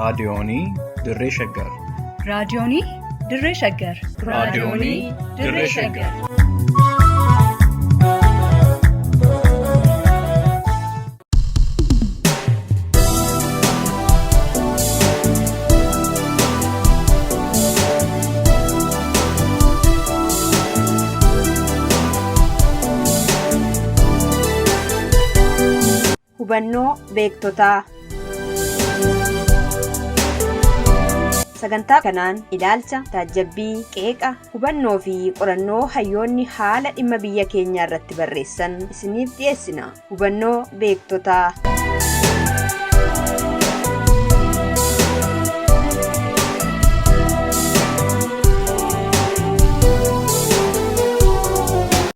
Raadiyoonii Dirree Shaggar. Raadiyoonii Dirree Shaggar. Raadiyoonii Dirree Shaggar. Hubannoo beektotaa. Sagantaa kanaan ilaalcha, taajjabbii, qeeqa, hubannoo fi qorannoo hayyoonni haala dhimma biyya keenyaa irratti barreessan isiniif dhiyeessina. Hubannoo beektotaa.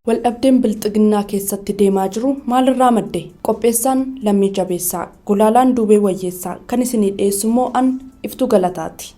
Waldhabdeen Bilxiginnaa keessatti deemaa jiru maalirraa madde? Qopheessaan Lammii Jabeessaa, Gulaalaan Duubee Wayyeessaa, kan isinii dhiyeessu immoo an Iftuu Galataati.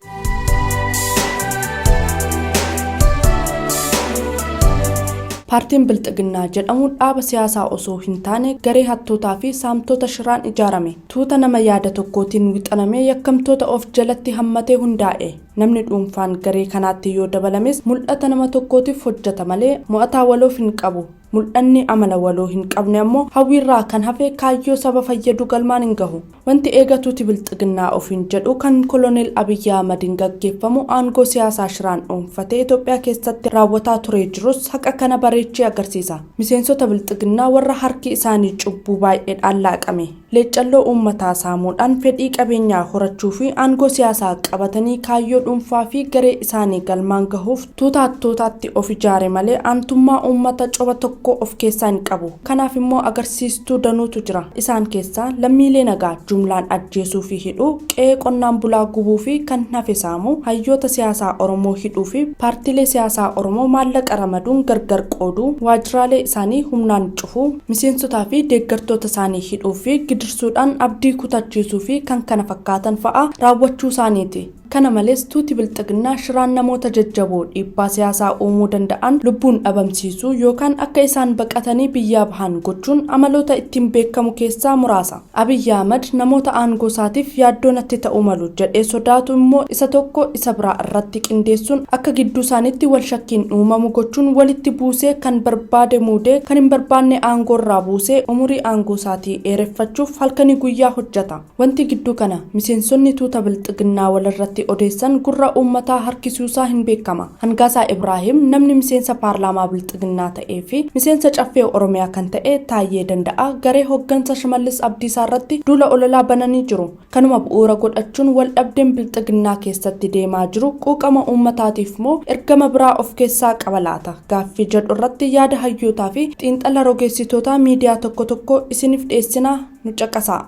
Paartiin Bilxiginnaa jedhamu dhaaba siyaasaa osoo hin taane garee hattootaa fi saamtota shiraan ijaarame. Tuuta nama yaada tokkootiin wixanamee yakkamtoota of jalatti hammatee hundaa'e. Namni dhuunfaan garee kanaatti yoo dabalames mul'ata nama tokkootiif hojjeta malee mo'ataa waloof hin qabu. Mul'anni amala waloo hin qabne ammoo hawwiirraa kan hafe kaayyoo saba fayyadu galmaan hin gahu. Wanti eegatuuti Bilxiginnaa ofiin jedhu kan Koloneel Abiyyi Ahmadiin gaggeeffamu aangoo siyaasaa shiraan dhuunfatee Itoophiyaa keessatti raawwataa turee jirus haqa kana bareechee agarsiisa. Miseensota Bilxiginnaa warra harki isaanii cubbuu baay'eedhaan laaqame. Leeccalloo uummataa saamuudhaan fedhii qabeenyaa horachuu fi aangoo siyaasaa qabatanii kaayyoo dhuunfaa fi garee isaanii galmaan gahuuf tuuta hattootaatti of ijaare malee aantummaa uummata coba tokko of keessaa hin qabu. Kanaaf immoo agarsiistuu danuutu jira. Isaan keessaa lammiilee nagaa jumlaan ajjeesuu fi hidhuu, qe'ee qonnaan bulaa gubuu fi kan hafe saamuu, hayyoota siyaasaa Oromoo hidhuu fi paartiilee siyaasaa Oromoo maallaqa ramaduun gargar qooduu, waajjiraalee isaanii humnaan cufuu, miseensotaa fi deeggartoota isaanii hidhuu fi gidirsuudhaan abdii kutachiisuu fi kan kana fakkaatan fa'a raawwachuu isaaniiti. Kana malees tuuti Bilxiginnaa shiraan namoota jajjaboo dhiibbaa siyaasaa uumuu danda'an lubbuun dhabamsiisuu yookaan akka isaan baqatanii biyyaa bahan gochuun amaloota ittiin beekamu keessaa muraasa. Abiyyi Ahmad namoota aangoo isaatiif yaaddoo natti ta'uu malu jedhee sodaatu immoo isa tokko isa biraa irratti qindeessuun akka gidduu isaaniitti wal shakkiin uumamu gochuun walitti buusee kan barbaade muudee kan hin barbaanne aangoo irraa buusee umurii aangoo isaatii dheereffachuuf halkanii guyyaa hojjeta. Wanti gidduu kana miseensonni tuuta Bilxiginnaa walirratti odeessan gurra uummataa harkisuusaa hin beekama. Hangaasaa Ibraahim namni miseensa paarlaamaa Bilxiginnaa ta'ee fi miseensa caffee Oromiyaa kan ta'e Taayyee Danda'aa garee hooggansa Shimallis Abdiisaa irratti duula ololaa bananii jiru. Kanuma bu'uura godhachuun waldhabdeen Bilxiginnaa keessatti deemaa jiru quuqama uummataatiif moo ergama biraa of keessaa qaba laata? Gaaffii jedhu irratti yaada hayyootaa fi xiinxala rogeessitootaa miidiyaa tokko tokko isiniif dhiyeessinaa nu caqasaa.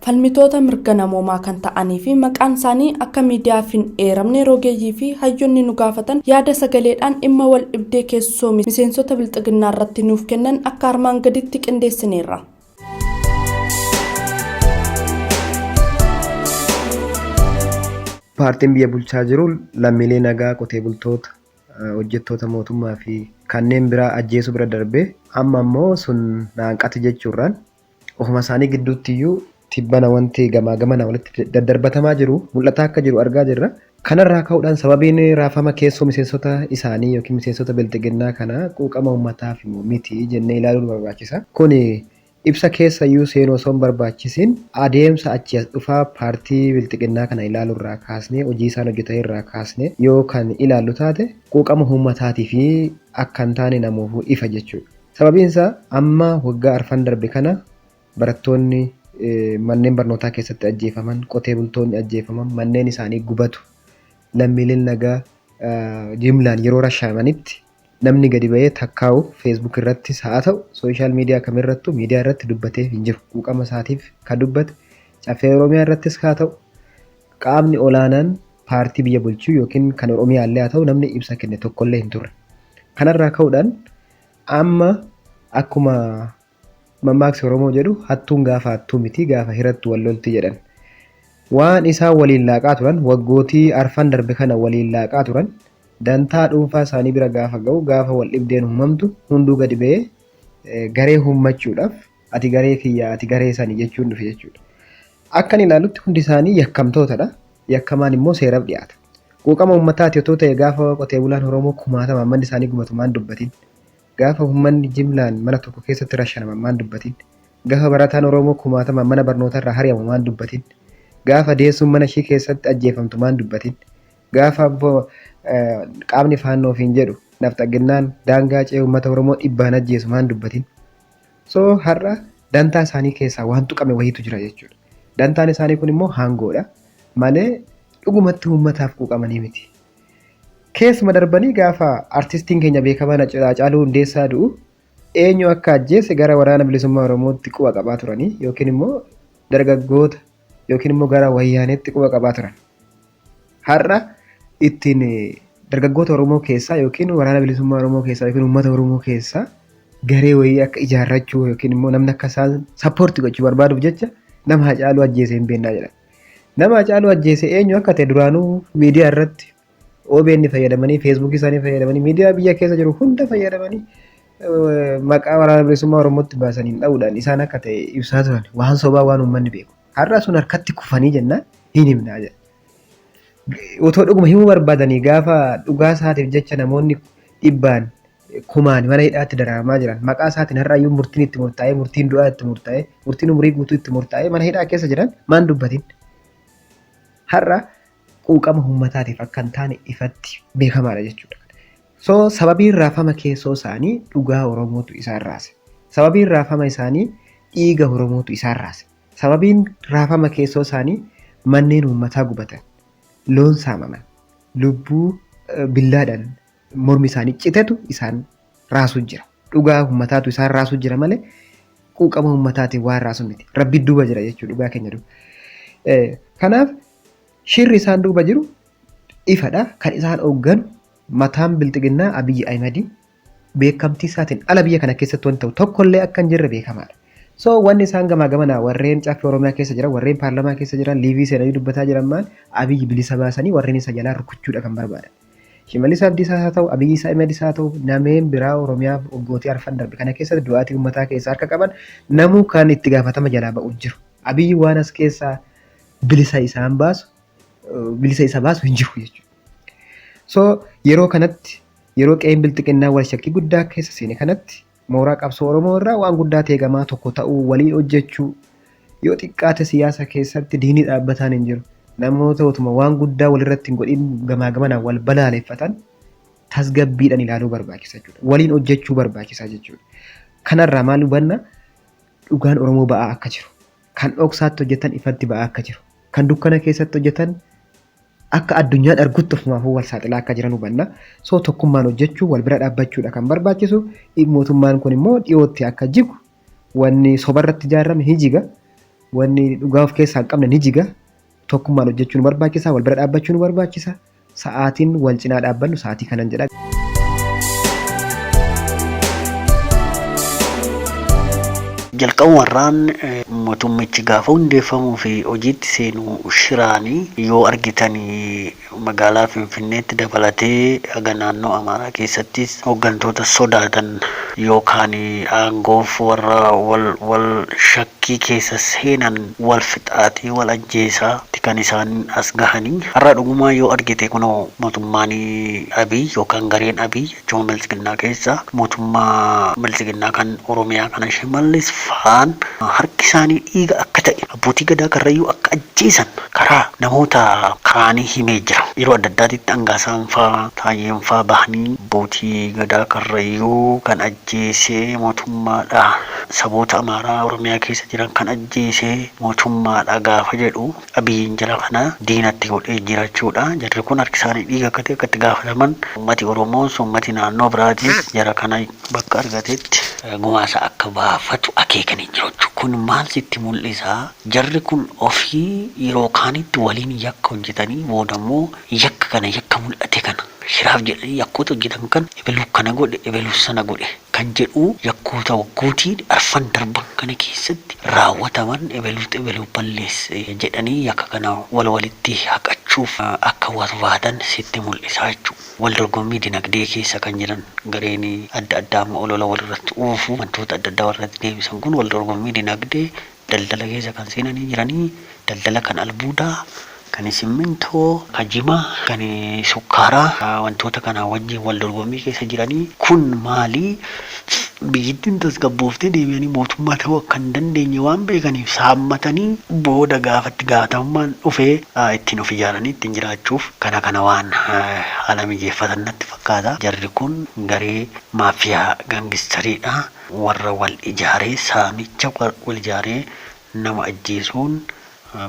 Falmitoota mirga namoomaa kan ta'anii fi maqaan isaanii akka miidiyaaf hin eeramne rogeeyyii fi hayyoonni nu gaafatan yaada sagaleedhaan dhimma wal dhibdee keessoo miseensota Bilxiginnaa irratti nuuf kennan akka armaan gaditti qindeessineerra. Paartiin biyya bulchaa jiru lammiilee nagaa qotee bultoota, hojjettoota mootummaa fi kanneen biraa ajjeesuu bira darbee amma immoo sun naanqate jechuurraan ofuma isaanii gidduutti iyyuu tibbana wanti gamaa gamana walitti daddarbatamaa jiru mul'ataa akka jiru argaa jirra. Kanarraa ka'uudhaan sababiin raafama keessoo miseensota isaanii yookiin miseensota bilxiginnaa kana quuqama uummataaf miti jennee ilaaluun barbaachisa. Kuni ibsa keessa iyyuu seenuu osoo hin barbaachisiin adeemsa achii as dhufaa paartii bilxiginnaa kana ilaaluurraa kaasnee hojii isaan hojjetan irraa kaasnee yoo kan ilaallu taate quuqama uummataatii fi akka hin taane namuufuu ifa jechuudha. Sababiin isaa amma waggaa arfan darbe kana barattoonni manneen barnootaa keessatti ajjeefaman, qotee bultoonni ajjeefaman, manneen isaanii gubatu, lammiileen nagaa jimlaan yeroo rashaamanitti namni gadi ba'ee takkaa'u Facebook irrattis haa ta'u sooshaal miidiyaa kamirrattuu miidiyaa irratti dubbatee hin jiru. Quuqama isaatiif kan dubbate caffee Oromiyaa irrattis haa ta'u qaamni olaanaan paartii biyya bulchuu yookiin kan Oromiyaa illee haa ta'u namni ibsa kenne tokkollee hin turre. Kanarraa ka'uudhaan amma akkuma mammaaksi Oromoo jedhu hattuun gaafa hattuu miti gaafa hirattu wal lolti jedhan. Waan isaan waliin laaqaa turan waggootii arfan darbe kana waliin laaqaa turan dantaa dhuunfaa isaanii bira gaafa ga'u gaafa wal dhibdeen uumamtu hunduu gadi ba'ee garee uummachuudhaaf Ati garee kiyya, ati garee sani jechuun dhufe jechuudha. Akkan ilaalutti hundi isaanii yakkamtootadha. Yakkamaan immoo seeraaf dhiyaata. Quuqama uummataati otoo ta'e gaafa qotee bulaan Oromoo kumaatamaan manni isaanii gubatu maan dubbatin. Gaafa uummanni jimlaan mana tokko keessatti rashanaman maan dubbatin. Gaafa barataan Oromoo kumaatamaan mana barnootarraa hari'amu maan dubbatin. Gaafa deessuun mana ishii keessatti ajjeefamtu maan dubbatin. Gaafa qaamni faannoo ofiin jedhu nafxaginnaan daangaa ce'ee uummata Oromoo dhibbaan ajjeesu maan dubbatin. So har'a dantaa isaanii keessaa waan tuqame wayiitu jira jechuudha. Dantaan isaanii kun immoo aangoodha malee dhugumatti uummataaf quuqamanii miti. Keessuma darbanii gaafa artistiin keenya beekamaan Haacaaluu Hundeessaa du'u eenyu akka ajjeese gara waraana bilisummaa Oromootti quba qabaa turanii yookiin immoo dargaggoota yookiin immoo gara wayyaaneetti quba qabaa turan. Har'a ittiin dargaggoota Oromoo keessaa yookiin waraana bilisummaa Oromoo keessaa yookiin uummata Oromoo keessaa garee wayii akka ijaarrachuu yookiin immoo namni akka isaan support gochuu barbaaduuf jecha nama Haacaaluu ajjeese hin beennaa jedhan. Nama Haacaaluu ajjeese eenyu akka ta'e duraanuu miidiyaa irratti OBN fayyadamanii, Feesbuukii isaanii fayyadamanii, miidiyaa biyya keessa jiru hunda fayyadamanii maqaa waraana bilisummaa Oromootti baasanii dha'uudhaan isaan akka ta'e ibsaa turan. Waan sobaa waan uummanni beeku. Har'a sun harkatti kufanii jennaan hin himnaa jedha. Otoo dhuguma himuu barbaadanii gaafa dhugaa isaatiif jecha namoonni dhibbaan kumaan mana hidhaatti dararamaa jiran maqaa isaatiin har'aayyuu murtiin itti murtaa'ee, murtiin du'aa itti murtaa'ee, murtiin umurii guutuu itti murtaa'ee mana hidhaa keessa jiran maan dubbatin. Har'a quuqama uummataatiif akka hin taane ifatti beekamaadha jechuudha. So sababiin raafama keessoo isaanii dhugaa Oromootu isaan raase. Sababiin raafama isaanii dhiiga Oromootu isaan raase. Sababiin raafama keessoo isaanii manneen uummataa gubatan, loon saamaman, lubbuu billaadhaan mormi isaanii citetu isaan raasuu jira. Dhugaa uummataatu isaan raasuu jira malee quuqama uummataatiin waan raasu miti. Rabbi duuba jira jechuudha dhugaa keenya duuba. Kanaaf shirri isaan duuba jiru ifadha. Kan isaan hoogganu mataan bilxiginnaa Abiyyi Ahimadi beekamtii isaatiin ala biyya kana keessatti wanti ta'u tokkollee akka hin jirre beekamaadha. So wanni isaan gamaa gamanaa warreen caffee Oromiyaa keessa jiran, warreen paarlamaa keessa jiran, liivii seenanii dubbataa jiran maal Abiyyi bilisa baasanii warreen isa jalaa rukuchuudha kan barbaadan. Shimallis Abdiisaas haa ta'u, Abiyyi Ahimedis haa ta'u, nameen biraa Oromiyaa waggootii arfan darbe kana keessatti du'aatii uummataa keessaa harka qaban namuu kan itti gaafatama jalaa ba'u jiru. Abiyyi waan as keessaa bilisa isaan baasu, bilisa isa baasu hin jiru jechuudha. So yeroo kanatti yeroo qe'een bilxiqinnaa wal shakkii guddaa keessa seene kanatti mooraa qabsoo Oromoo irraa waan guddaa teegamaa tokko ta'uu waliin hojjechuu yoo xiqqaate siyaasa keessatti diinii dhaabbataan hin jiru. Namoota otuma waan guddaa walirratti hin godhin gamaa gamanaan wal balaaleffatan tasgabbiidhaan ilaaluu barbaachisa jechuudha. Waliin hojjechuu barbaachisa jechuudha. Kanarraa maal hubanna? Dhugaan Oromoo ba'aa akka jiru. Kan dhoksaatti hojjetan ifatti ba'aa akka jiru. Kan dukkana keessatti hojjetan akka addunyaan argutti ofumaafuu wal saaxilaa akka jiran hubanna. So tokkummaan hojjechuu wal bira dhaabbachuudha kan barbaachisu. Mootummaan kun immoo dhiyootti akka jigu wanni sobarratti ijaarame ni jiga. Wanni dhugaa of keessaa hin qabne ni jiga. Tokkummaan hojjechuu nu barbaachisa. Wal bira dhaabbachuu nu barbaachisa. Sa'aatiin wal cinaa dhaabbannu sa'aatii kanan jedha. Jalqabumarraan mootummichi gaafa hundeeffamuu fi hojiitti seenu shiraanii yoo argitan magaalaa Finfinneetti dabalatee haga naannoo Amaaraa keessattis hooggantoota sodaatan yookaan aangoof warra wal wal shakkii keessa seenan wal fixaatii wal ajjeesaatti kan isaan as gahanii. Har'a dhugumaa yoo argite kunoo mootummaan Abiy yookaan gareen Abiy achuma Biltsiginnaa keessa mootummaa Biltsiginnaa kan Oromiyaa kana Shimallis faan harki isaanii dhiiga akka ta'e abbootii gadaa Karrayyuu akka ajjeesan karaa namoota kaanii himee jira. Yeroo adda addaatitti Angaasaan faa Taayyeen faa bahanii abbootii gadaa Karrayyuu kan ajjeese mootummaadha. Saboota Amaaraa Oromiyaa keessa jiran kan ajjeese mootummaadha gaafa jedhu Abiyyiin jara kana diinatti godhee jira jechuudha. Jarri kun harki isaanii dhiiga akka ta'e akka itti gaafataman uummati Oromoos uummati naannoo biraatis jara kana bakka argatetti gumaasa akka baafatu akeekanii jiru jechuudha. Kun maal sitti mul'isa? Jarri kun ofii yeroo kaanitti waliin yakka hojjetanii booda immoo yakka kana yakka mul'ate kana shiraaf jedhanii yakkoota hojjetan kan ebeluu kana godhe ebeluu sana godhe kan jedhu yakkoota waggootii arfan darban kana keessatti raawwataman ebeluutu ebeluu balleesse jedhanii yakka kana wal walitti haqachuudha. haqachuuf akka barbaadan sitti mul'isaa jechuudha. Wal dorgommii dinagdee keessa kan jiran gareen adda addaa amma olola walirratti oofu, wantoota adda addaa walirratti deebisan kun wal dorgommii dinagdee daldala keessa kan seenanii jiranii, daldala kan albuudaa, kan simmintoo, kan jimaa, kan sukkaaraa, wantoota kanaa wajjin wal dorgommii keessa jiranii kun maali? Biyyittiin tasgabbooftee deebi'anii mootummaa ta'uu akka hin dandeenye waan beekaniif saammatanii booda gaafatti gaafatamummaan dhufee ittiin of ijaaranii ittiin jiraachuuf kana kana waan haala mijeeffatan natti fakkaata. Jarri kun garee maafiyaa gangistariidha. Warra wal ijaaree saamicha wal ijaaree nama ajjeesuun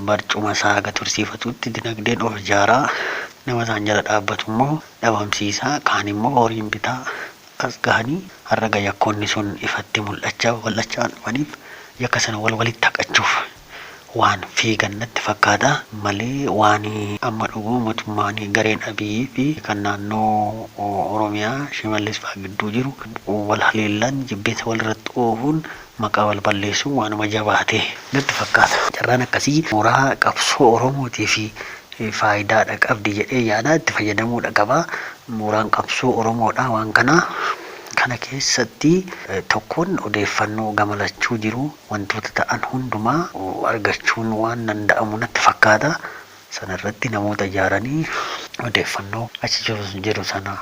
barcuma isaa haga tursiifatutti dinagdeen of ijaaraa, nama isaan jala dhaabbatu immoo dhabamsiisaa, kaan immoo horiin bitaa as gahanii har'a ga yakkoonni sun ifatti mul'achaa babal'achaa waan dhufaniif yakka sana wal walitti haqachuuf waan fiigan natti fakkaata malee waan amma dhuguma mootummaan gareen Abiyyi fi kan naannoo Oromiyaa Shimallis fa'aa gidduu jiru wal haleellaan jibbiinsa walirratti oofuun maqaa wal balleessuun waanuma jabaate natti fakkaata. Carraan akkasii mooraa qabsoo Oromootii fi faayidaadha qabdi jedhee yaada, itti fayyadamuudha qaba. Mooraan qabsoo Oromoodha waan kana. Kana keessatti tokkoon odeeffannoo gama lachuu jiru wantoota ta'an hundumaa argachuun waan danda'amu natti fakkaata. Sana irratti namoota ijaaranii odeeffannoo achi jiru sana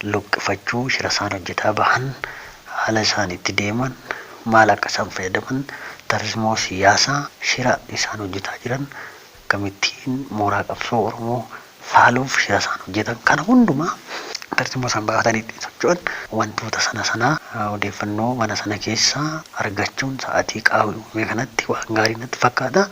luqqifachuu, shira isaan hojjetaa bahan, haala isaan itti deeman, maal akka isaan fayyadaman, tarsimoo siyaasaa, shira isaan hojjetaa jiran, akkamittiin mooraa qabsoo Oromoo faaluuf shira isaan hojjetan kana hundumaa, tarsimoo isaan baafatanii ittiin socho'an, wantoota sana sana odeeffannoo mana sana keessaa argachuun sa'aatii qaawwi uumame kanatti waan gaarii natti fakkaata.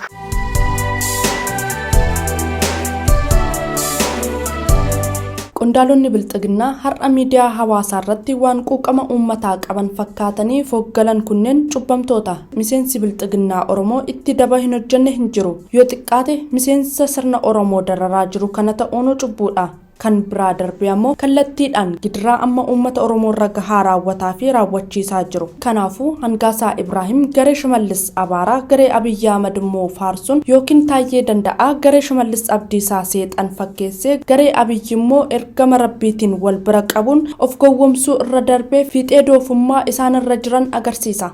Qondaalonni Bilxiginnaa har'a miidiyaa hawaasaa irratti waan quuqama uummataa qaban fakkaatanii fooggalan kunneen cubbamtoota. Miseensi Bilxiginnaa Oromoo itti daba hin hojjenne hin jiru. Yoo xiqqaate miseensa sirna Oromoo dararaa jiru kana ta'uun cubbuudha. Kan biraa darbee ammoo kallattiidhaan gidiraa amma uummata Oromoo irra gahaa raawwataa fi raawwachiisaa jiru. Kanaafuu Hangaasaa Ibraahim garee Shimallis Abaaraa, garee Abiyyi Ahmad immoo faarsuun yookiin Taayyee Danda'aa garee Shimallis Abdiisaa seexan fakkeessee garee Abiyyi immoo ergama Rabbiitiin wal bira qabuun of gowwomsuu irra darbee fiixee doofummaa isaan irra jiran agarsiisa.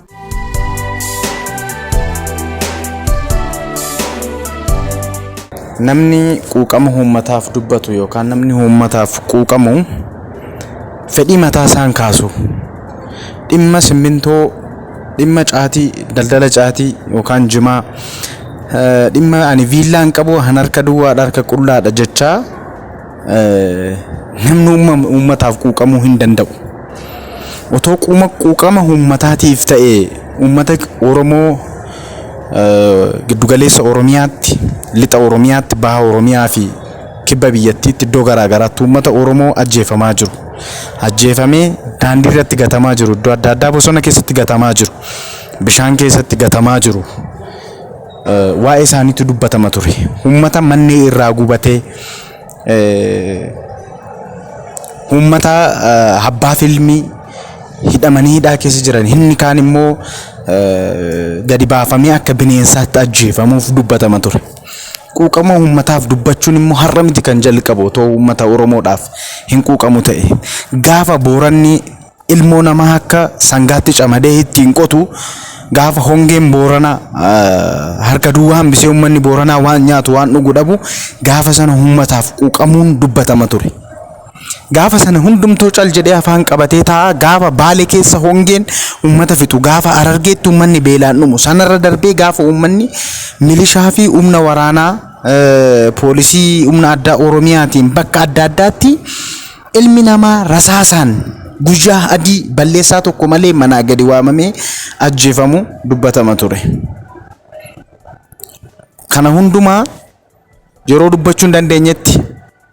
Namni quuqama uummataaf dubbatu yookaan namni uummataaf quuqamu fedhii mataa isaan kaasu, dhimma simmintoo, dhimma caatii, daldala caatii yookaan jimaa, dhimma ani viillaan qabu, han harka duwwaadha, harka qullaadha jechaa namni uummataaf quuqamuu hin danda'u. Otoo quuqama uummataatiif ta'e uummata Oromoo giddugaleessa Oromiyaatti, lixa Oromiyaatti, baha Oromiyaa fi kibba biyyattiitti iddoo garaa garaatti uummata Oromoo ajjeefamaa jiru. Ajjeefamee daandii irratti gatamaa jiru, iddoo adda addaa bosona keessatti gatamaa jiru, bishaan keessatti gatamaa jiru. Waa'ee isaaniitu dubbatama ture. Uummata manneen irraa gubatee, uummata abbaa fiilmii hidhamanii hidhaa keessa jiran, inni kaan immoo gadi baafamee akka bineensaatti ajjeefamuuf dubbatama ture. Quuqama uummataaf dubbachuun immoo har'a miti kan jalqabu. Otoo uummata Oromoodhaaf hin quuqamu ta'e, gaafa Booranni ilmoo namaa akka sangaatti camadee ittiin qotu, gaafa hongeen Booranaa harka duwwaa hambisee uummanni Booranaa waan nyaatu waan dhugu dhabu, gaafa sana uummataaf quuqamuun dubbatama ture. Gaafa sana hundumtuu cal jedhee afaan qabatee taa'a. Gaafa Baale keessa hongeen uummata fixu, gaafa Harargeetti uummanni beelaan dhumu, sanarra darbee gaafa uummanni milishaa fi humna waraanaa, poolisii humna addaa Oromiyaatiin bakka adda addaatti ilmi namaa rasaasaan guyyaa adii balleessaa tokko malee manaa gadi waamamee ajjeefamu dubbatama ture. Kana hundumaa yeroo dubbachuu hin dandeenyetti,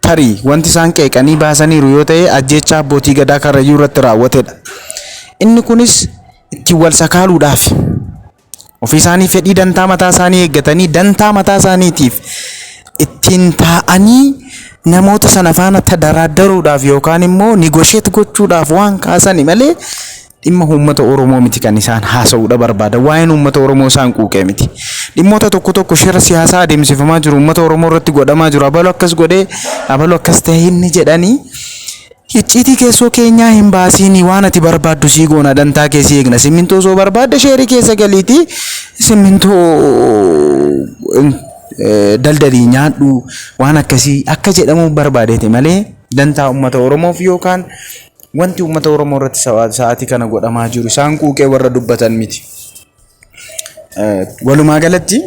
tarii wanti isaan qeeqanii baasaniiru yoo ta'e ajjeechaa abbootii gadaa Karrayyuu irratti raawwatedha. Inni kunis ittiin wal sakaaluudhaaf ofii isaanii fedhii dantaa mataa isaanii eeggatanii, dantaa mataa isaaniitiif ittiin taa'anii namoota sana faana tadaraaddaruudhaaf yookaan immoo negotiate gochuudhaaf waan kaasani malee Dhimma uummata Oromoo miti kan isaan haasa'uudha barbaadan. Waa'een uummata Oromoo isaan quuqee miti. Dhimmoota tokko tokko shira siyaasaa adeemsifamaa jiru, uummata Oromoo irratti godhamaa jiru, abalu akkas godhee, abalu akkas ta'e inni jedhanii, icciitii keessoo keenyaa hin baasiini, waan ati barbaaddu sii goona, dantaa kee sii eegna, simmintoo osoo barbaadde sheerii keessa galiitii simmintoo daldalii nyaadhu, waan akkasii akka jedhamu barbaadeeti malee dantaa uummata Oromoof yookaan wanti uummata Oromoo irratti sa'aatii kana godhamaa jiru isaan quuqee warra dubbatan miti. Walumaa galatti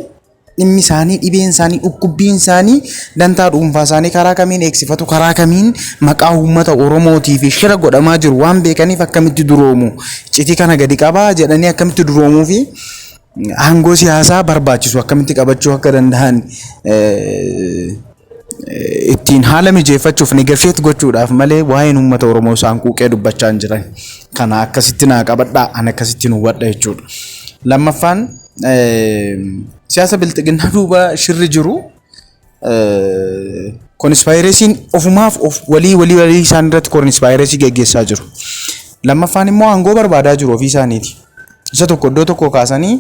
dhimmi isaanii, dhibeen isaanii, dhukkubbiin isaanii dantaa dhuunfaa isaanii karaa kamiin eegsifatu, karaa kamiin maqaa uummata Oromootii fi shira godhamaa jiru waan beekaniif akkamitti duroomu, icciitii kana gadi qabaa jedhanii akkamitti duroomuu fi aangoo siyaasaa barbaachisu akkamitti qabachuu akka danda'an ittiin haala mijeeffachuuf negotiate gochuudhaaf malee waa'een uummata Oromoo isaan quuqee dubbachaa hin jiran. Kana akkasitti naa qabadhaa, ani akkasitti nu hubadha jechuudha. Lammaffaan, siyaasa Bilxiginnaa duuba shirri jiru, conspiracyn ofumaaf of walii walii walii isaan irratti conspiracy geggeessaa jiru. Lammaffaan immoo aangoo barbaadaa jiru ofii isaaniiti. Isa tokko iddoo tokko kaasanii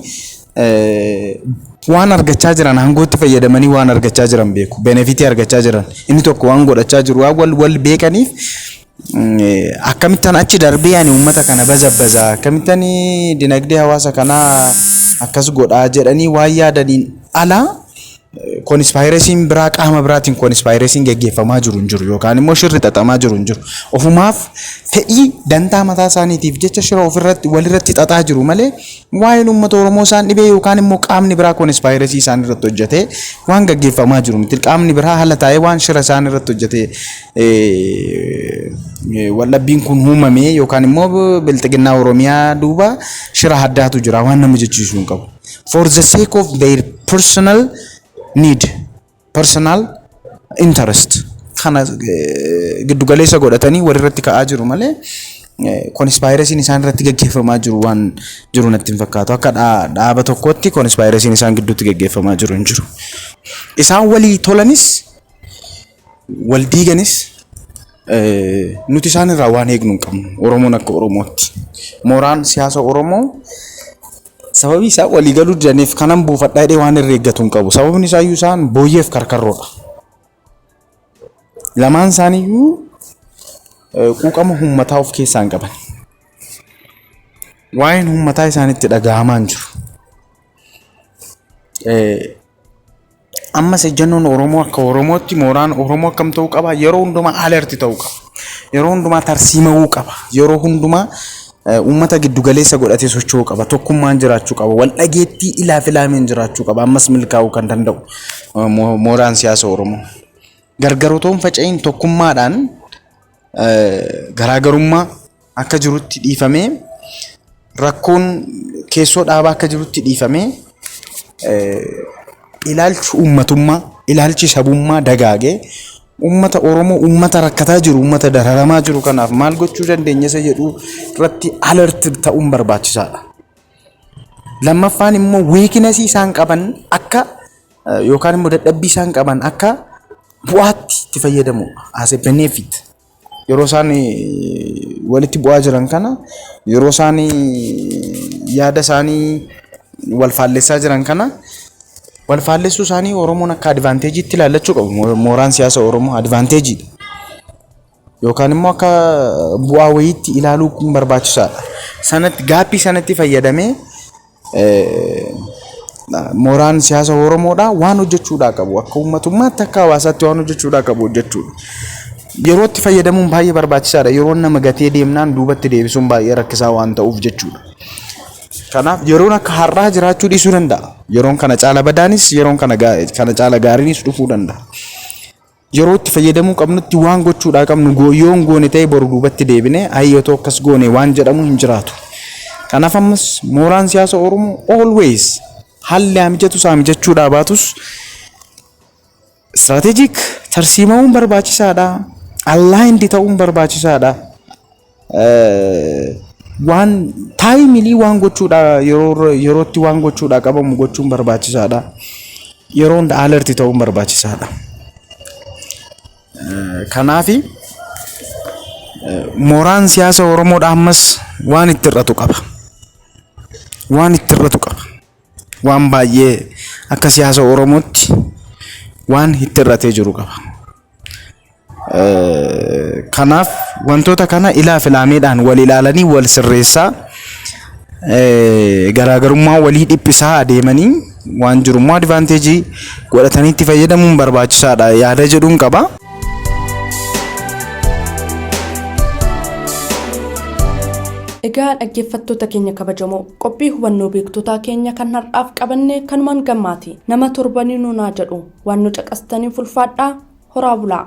waan argachaa jiran, aangootti fayyadamanii waan argachaa jiran beeku. Benefitii argachaa jiran. Inni tokko waan godhachaa jiru waan wal wal beekaniif, akkamittan achi darbee ani uummata kana bazabbaza, akkamittan dinagdee hawaasa kanaa akkas godhaa jedhanii waan yaadaniin alaa conspiracyn biraa, qaama biraatiin conspiracyn geggeeffamaa jiru hin jiru yookaan immoo shirri xaxamaa jiru hin jiru. Ofumaaf fedhii dantaa mataa isaaniitiif jecha shira ofirratti walirratti xaxaa jiru malee waa'een uummata Oromoo isaan dhibee yookaan immoo qaamni biraa conspiracy isaan irratti hojjetee waan gaggeeffamaa jiru miti. Qaamni biraa haala taa'ee waan shira isaan irratti hojjetee waldhabbiin kun uumame yookaan immoo Bilxiginnaa Oromiyaa duuba shira addaatu jira waan nama jechiisuu hin qabu. For the sake of their personal need, personal interest kana giddugaleessa godhatanii walirratti ka'aa jiru malee conspiracyn isaan irratti gaggeeffamaa jiru waan jiru natti hin fakkaatu. Akka dhaaba tokkotti conspiracyn isaan gidduutti gaggeeffamaa jiru hin jiru. Isaan walii tolanis wal diiganis nuti isaan irraa waan eegnu hin qabnu. Oromoon akka Oromootti. Mooraan siyaasa Oromoo sababii isaan walii galuu didaniif kanan buufadhaa jedhee waan irra eeggatu hin qabu. Sababni isaayyuu isaan booyyeef karkarroodha. Lamaan isaaniiyyuu quuqama uummataa of keessaa hin qaban. Waa'een uummataa isaanitti dhaga'amaa hin jiru. Ammas ejjennoon Oromoo akka Oromootti, mooraan Oromoo akkam ta'uu qaba? Yeroo hundumaa alert ta'uu qaba. Yeroo hundumaa tarsiimawuu qaba. Yeroo hundumaa uummata giddugaleessa godhatee socho'uu qaba. Tokkummaan jiraachuu qaba. Wal dhageettii ilaaf ilaameen jiraachuu qaba. Ammas milkaa'uu kan danda'u mooraan siyaasa Oromoo. Gargar otoo hin faca'iin, tokkummaadhaan, garaagarummaa akka jirutti dhiifamee, rakkoon keessoo dhaabaa akka jirutti dhiifamee, ilaalchi uummatummaa, ilaalchi sabummaa dagaagee, uummata Oromoo, uummata rakkataa jiru, uummata dararamaa jiru kanaaf maal gochuu dandeenya isa jedhu irratti alert ta'uun barbaachisaadha. Lammaffaan immoo weaknessii isaan qaban akka yookaan immoo dadhabbii isaan qaban akka bu'aatti itti fayyadamu, as a benefit. Yeroo isaan walitti bu'aa jiran kana, yeroo isaan yaada isaanii wal faallessaa jiran kana, wal faallessuu isaanii Oromoon akka advantageitti ilaallachuu qabu. Mooraan siyaasa Oromoo advantageiidha. Yookaan immoo akka bu'aa wayiitti ilaaluu kun barbaachisaadha. Sanatti gapii sanatti fayyadamee mooraan siyaasa Oromoodhaa waan hojjechuudhaa qabu, akka uummatummaatti, akka hawaasaatti waan hojjechuudhaa qabu hojjechuudha. Yeroo itti fayyadamuun baay'ee barbaachisaadha. Yeroon nama gatee deemnaan duubatti deebisuun baay'ee rakkisaa waan ta'uuf jechuudha. Kanaaf yeroon akka har'aa jiraachuu dhiisuu danda'a. Yeroon kana caala badaanis, yeroon kana caala gaariinis dhufuu danda'a. Yeroo itti fayyadamuu qabnutti waan gochuudhaa qabnu yoon goone ta'e, boru duubatti deebine hayyatoo akkas goone waan jedhamu hin jiraatu. Kanaaf ammas mooraan siyaasa Oromoo always haalli haa mijatus haa mijachuudhaa baatus strategic tarsiima'uun barbaachisaadha. Aligned ta'uun barbaachisaadha. Waan timely waan gochuudhaa, yeroo yerootti waan gochuudhaa qabamu gochuun barbaachisaadha. Yeroo hunda alert ta'uun barbaachisaadha. Kanaafi Mooraan siyaasa Oromoodha ammas waan itti hir'atu qaba. Waan itti hir'atu qaba. Waan baay'ee akka siyaasa Oromootti waan itti hir'atee jiru qaba. Kanaaf wantoota kana ilaa filaameedhaan wal ilaalanii wal sirreessaa, garaagarummaa walii dhiphisaa adeemanii waan jiru immoo advantage godhatanii itti fayyadamuun barbaachisaadha yaada jedhuun qaba. Egaa dhaggeeffattoota keenya kabajamoo, qophii hubannoo beektotaa keenya kan har'aaf qabanne kanumaan gammaati. Nama torbanii nuunaa jedhu waan nu caqastaniif ulfaadhaa, horaa bulaa.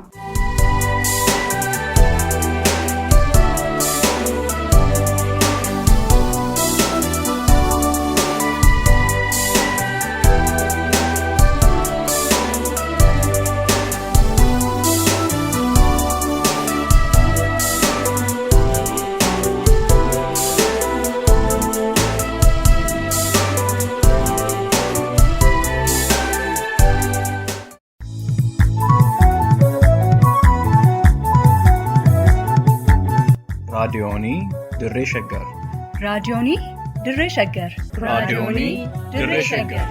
Raadiyoonii Dirree Shaggar. Raadiyoonii Dirree Shaggar. Raadiyoonii Dirree Shaggar.